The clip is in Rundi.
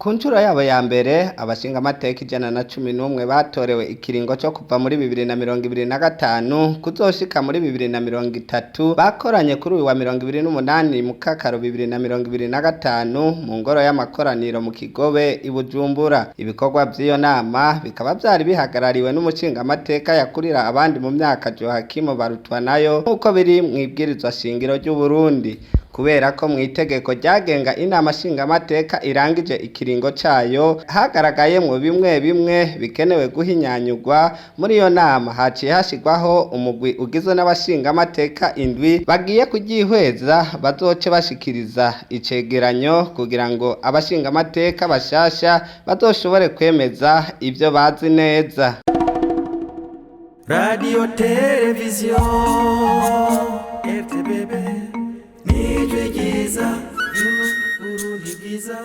Ku nshuro yabo ya mbere, abashingamateka 111 batorewe ikiringo co kuva muri 2025 kuzoshika muri 2030 bakoranye kuri uyu wa 28 Mukakaro 2025 mu ngoro y'amakoraniro mu Kigobe i Bujumbura. Ibikorwa vy'iyo nama bikaba vyari bihagarariwe n'umushingamateka yakurira abandi mu myaka, Joachim Barutwanayo, nk'uko biri mw'ibwirizwa shingiro ry'Uburundi. Kubera ko mw'itegeko ryagenga inama nshingamateka irangije ikiringo cayo hagaragayemwo bimwe bimwe bikenewe guhinyanyurwa, muri iyo nama haciye hashirwaho umugwi ugizwe n'abashingamateka indwi bagiye kuryihweza, bazoce bashikiriza icegeranyo kugira ngo abashingamateka bashasha bazoshobore kwemeza ivyo bazi neza. Radio Televiziyo RTBB, nijwi ryiza ry'Uburundi bwiza.